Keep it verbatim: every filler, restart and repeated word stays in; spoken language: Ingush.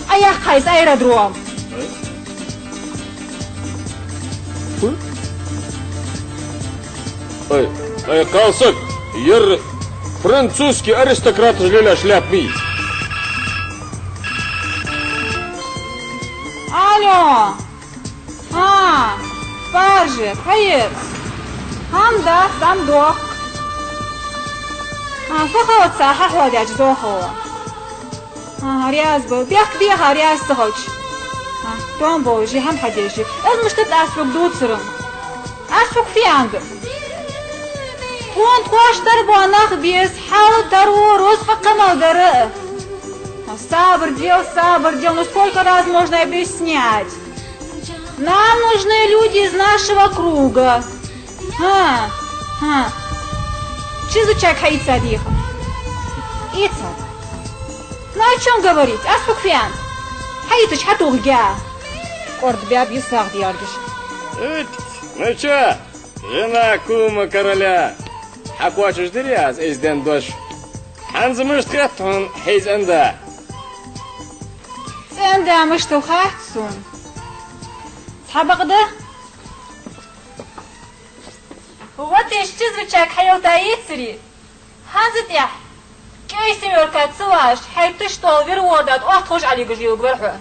Ӏояьккхай из аэродром. Ай, ай, кхалсаг, ер французский аристократаш лелаеш шляпа ма йий из. Алло! ХӀа, Паржик, хьаэц? ХӀама дац, ам дохк. ХӀа, фу ховц, хьахьоадаьча дохо? ХӀа, раьза ба, бехк беха, раьза ца хилча. ХӀа, тон бовжи, хӀама хьадежи. Аз мишта да аз хьога дувцар? Аз хьога фу аьннад? Тхона тхоаш дар бола нах беза, хьал таро, рузкъа къамаьл дар. Сабар дел, сабар дел, ну сколько раз можно объяснять? Нам нужны люди из нашего круга. ХӀа, хӀа. Чизачаг хьаийцад дийха? Ийцад. Ну, о чём говорить? Аз хьога фу аьннад? Хьаийцача хьатохаргья? КӀорда баьб юсагӀа дергаш. Ит, ну чё, жена кума короля? Хьакхоачаш дирий аз из денна дош? ХӀанз мишта хет хьона хьай цӀен-да? ЦӀен-да мишта ва хац сона. Цхьабакъда? Вот иштта чизачаг хьаелта йицари? ХӀанз тӀехьа кӀай семёрка ца лаьш, хьай тыш тӀол вир вордат оттхуш Ӏалигаш йилг вар хьо.